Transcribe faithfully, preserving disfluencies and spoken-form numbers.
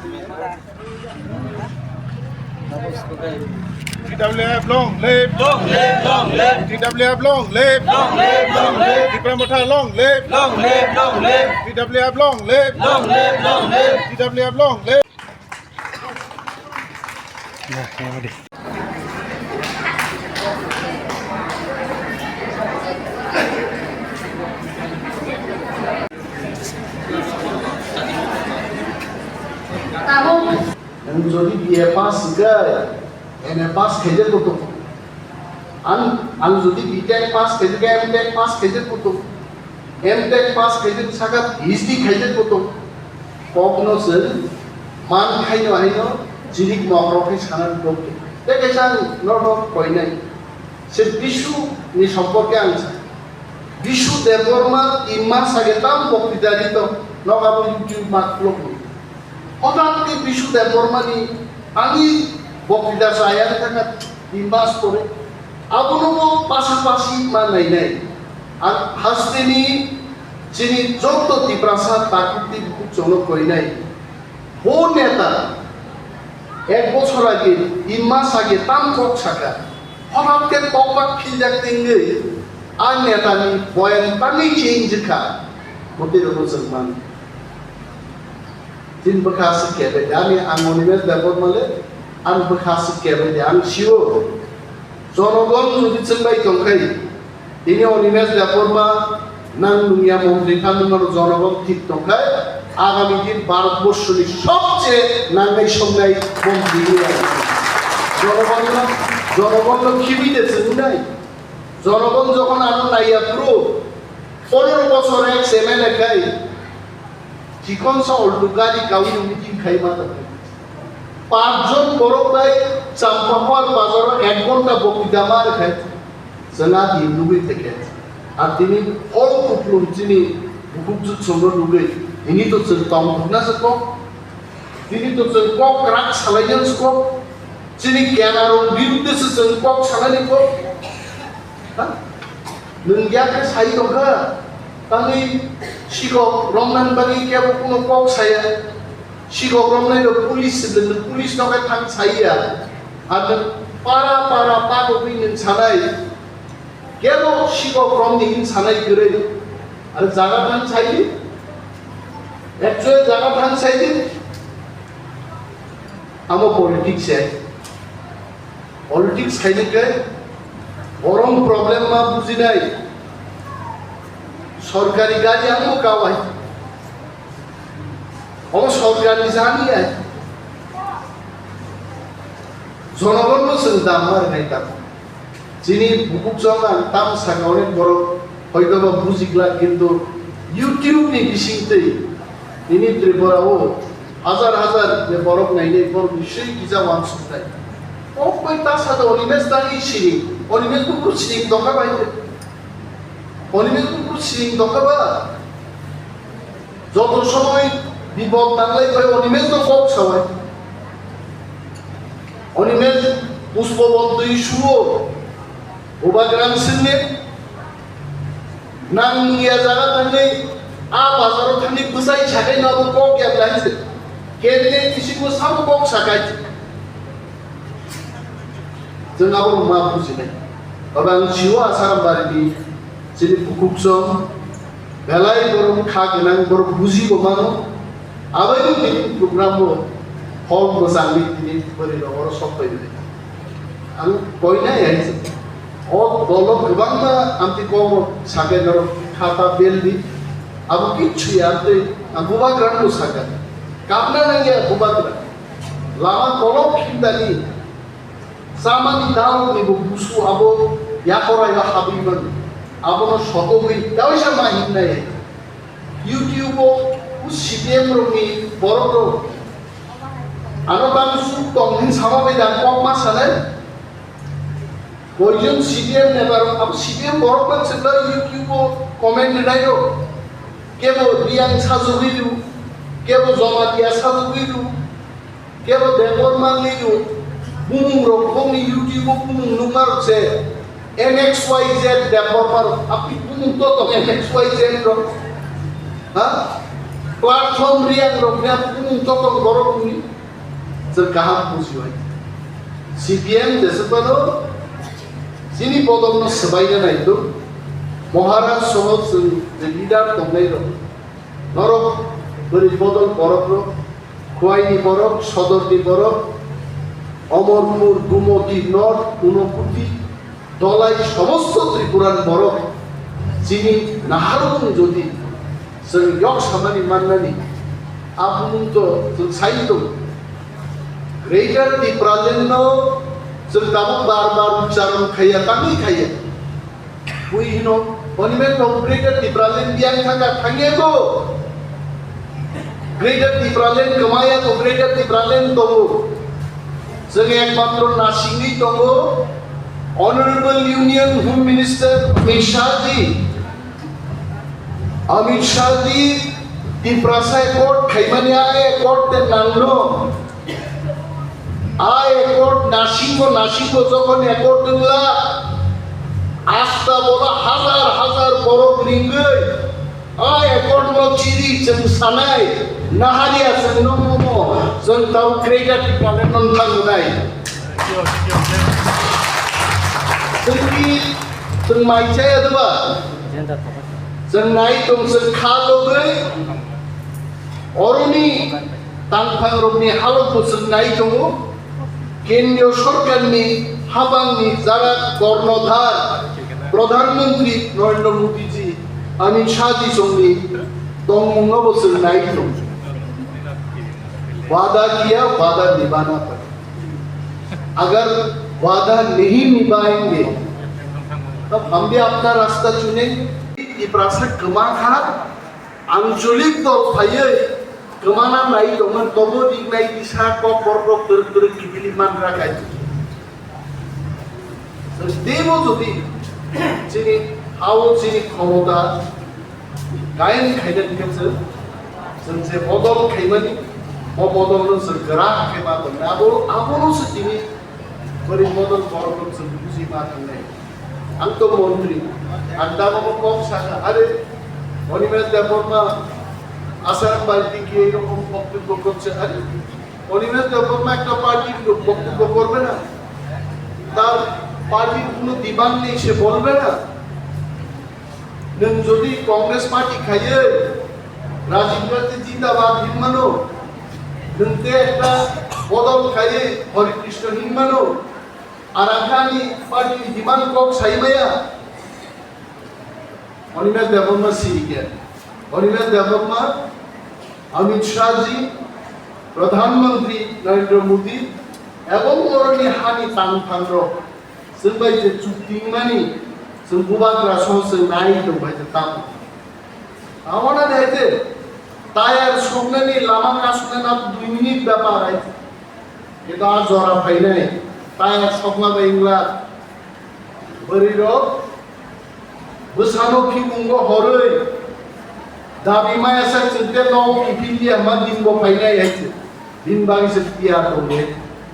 T W F long live! Long live, long live! T W F long live! Long live, long live! Tipra Motha long live! Long live, long live! T W F long live! Long live, long live! T W F long live! Ang jodi B A pass hwnkhe, M A pass khaijak bo tongo. Ang, ang jodi B Tech pass khaijak, M Tech pass khaijak bo tongo. M Tech pass khaijak saka P H D khaijak bo tongo. Kokno chwng man khaino haino chirik mokrok khe sanani kok. Tei kaisa ang norok koinai. Se Bishu ni somporke ang sa. Bishu Debbarma tin mas age tam boktita rito, nok abo YouTube mat vlog ni. Hothat khe Bishu Debbarma ni ani boktita saya thangkha tin mas pore. Abono bo pasapasi ma nainai. Ang hasteni chini joto Tiprasa takhuk tei bukhuk chwngno koinai. Bo neta ek bochor age, tin mas age tam kok saka. Hothat khe tokbak philjak tingwi a netani boyan tangwi change kha. Bo tei rwgo chwng man. Tin bwkha se kebe de, ani ang Animesh Debbarma le, ang bwkha se kebe de, ang sio. Jonogon jodi chwng bai tongkhai, tini Animesh Debbarma nang nungya montri phan nungmano jonogon thik tongkhai, agami din Bharat borshoni sobche nangnai songnai montri wngya. Jonogonno, jonogonno khibi de chwng nai. Jonogon jokhon ano naiya phuru, pondro bochor ex M L A khai, Chikon sa oltu gari kawi no meeting khai ma tong. Panch jon borok bai Champahar bazar o ek ghonta bokti da ma rwkhe. Chwng a di nugwi theke. Ar tini hol kuplung chini bukhuk jut chwngno nugwi. Tini to chwng tong thokna se kok. Tini to chwng kok kwrak salai jan se kok. Chini kena rok birudde se chwng kok salai ni kok. Ha? Nwng ya khe sai tongkha, tangwi sikok romnani bagwi kebo kuno kok saya. Sikok romnai rok police se nwng police no khe thang saiya. Ar nwng para para pagogwi nwng sanai. Kebo sikok romni hin sanai kwrwi. Ar jaga thang sai di. Actually jaga thang sai di. Amo politics se. Politics khaina khe borom problem ma bujinai. Sorkari gari ang bo kawai. Omo sorkar ni jani ai. Jonogon no chwng dam ma rwnai tamo. Chini bukhuk chwng ang tam saka onek borok hoito ba bujikla, kintu YouTube ni bising twi nini Tripura o hajar hajar je borok nainai, borok ni swi kisa wansuknai. Kok bai ta sa do Animesh tang i siring, Animesh bukur siring dokha bai de. Animesh bukur siring dokha ba. Joto somoi bipod nanglai bai Animesh no kok sawai. Animesh puspobon twi suo. Bubagra swngni nang nungya jaga thangwi a bazaro thangwi bwsai sakai no abo kok ya blai se. Kente bisingo sabo kok sakai. Chwng abo ma bujinai. Abo ang sio Asarambari ni chini bukhuk chwng. Belai borok kha gwnang, borok buji bo mano. Abaino tini program bo hol mwchangwi tini bwrwi rok oro sok pai bini. Ang koinai hai se. O dolo kwbangma amtwi kobo sakai norok khata beldi. Abo kichu ya amtwi ang bubagra no saka. Kapna nangya bubagra. Lama kolok khimdani. Chamani dalni bo busu abo yakorai o habwi mano. Abono sotogwi kaisa ma hinnai. YouTube o C P M rokni borok rok ano bangsu tong hin sama bai da kok ma sanai. Koijon C P M neta rok abo C P M borok man sibla YouTube o comment rinai rok. Kebo Riyang sajugwi rw, kebo Jamatia sajugwi rw. Kebo Debbarma ni o bumung rok bongni YouTube o bumung nukma rok se N X Y Z Debbarma rok, apni bumung to tong N X Y Z rok. Ha? Platform riyang rok ni bumung tokong borok ni chwng kaham bujiwai. C P M jeswk phano chini bodol no swbaina naitok. Maharaj soho chwng je leader tongnai rok, norok bwrwi bodol borok rok, Khowai ni borok, Sodor ni borok, Omorpur, Gumoti, North, Unakoti, Dholai, somosto Tripuran borok chini naharmung jodi chwng yok samani mannani, a bumung to chwng sai tongo. Greater Tipraland no chwng tabuk bar bar uchcharon khaiya, tangwi khaiya. Bui hino, Monument of Greater Tipraland biyang thangkha, thangya to. Greater Tipraland kwmaya to, Greater Tipraland tongo. Chwng ekmatro nasingwi tongo, Honorable Union Home Minister Amit Shah ji. Amit Shah ji, Tiprasa accord khaimani a accord te nangno. A accord nasingo, nasingo jokhon accord wngla, asta bola hazar hazar borok ringwi a accord no chiri chwng sanai, naharya chwng no momo, chwng tau Greater Tipraland no thangwi nai. Chwngni, chwng mai chaya doba? Chwng nai tong, chwng kha logwi, oroni tangphang rokni halok bo chwng nai tongo. Kendriya Sorkarni habangni jaga Kornodhar Pradhan Mantri Narendra Modi ji, Amit Shah ji songni tongmungno bo chwng nai tongo. Wada kiya, wada nibana padta. Agar wada nahi nibhayenge, tab hum bhi apna rasta chunenge. Tiprasa kwma kha, anchalik dol phaiwi kwmana nai tongmani, tobo ringnai tisa kok borok rok twrwk twrwk kiphilwi manra khai. Teibo jodi chini ha-o chini khomota kaiyang khaina hwnkhe chwng, chwng je bodol khaimani, o bodolno chwng kwrak khe ma tongna. Abo, abono se tini bwrwi bodol borokno chwng buji ma thangnai. Ang to montri, ang tabukbo kok sakha, are Animesh Debbarma Assam party ki ei rokom boktobbo korche, are Animesh Debbarma ekta party ki boktobbo korbe na, tar party ki kono demand nei, se bolbe na. Nwng jodi Congress party khaiwi Rajiv Gandhi jindabad hinmano, nwng te ekta bodol khaiwi Hare Krishna hinmano, Arakhani party ni demand kok sai maya. Animesh Debbarma siri khe. Animesh Debbarma, Amit Shah ji, Pradhan Mantri Narendra Modi, ebong oroni hani tangphang rok, chwng bai je chukti wngmani, chwng bubagra soho chwng nai tong bai je tamo. Amo na de je, tayar soknani lama kasuknani dui minute bepar hai. Kito a jora phainai, tayar sokma bai wngla. Bwrwi rok bwsano phimungo horwi dabi maya sak chwng te nogo kiphil ya ma din bo phainai hai se. Din bagwi se tiyar tongo.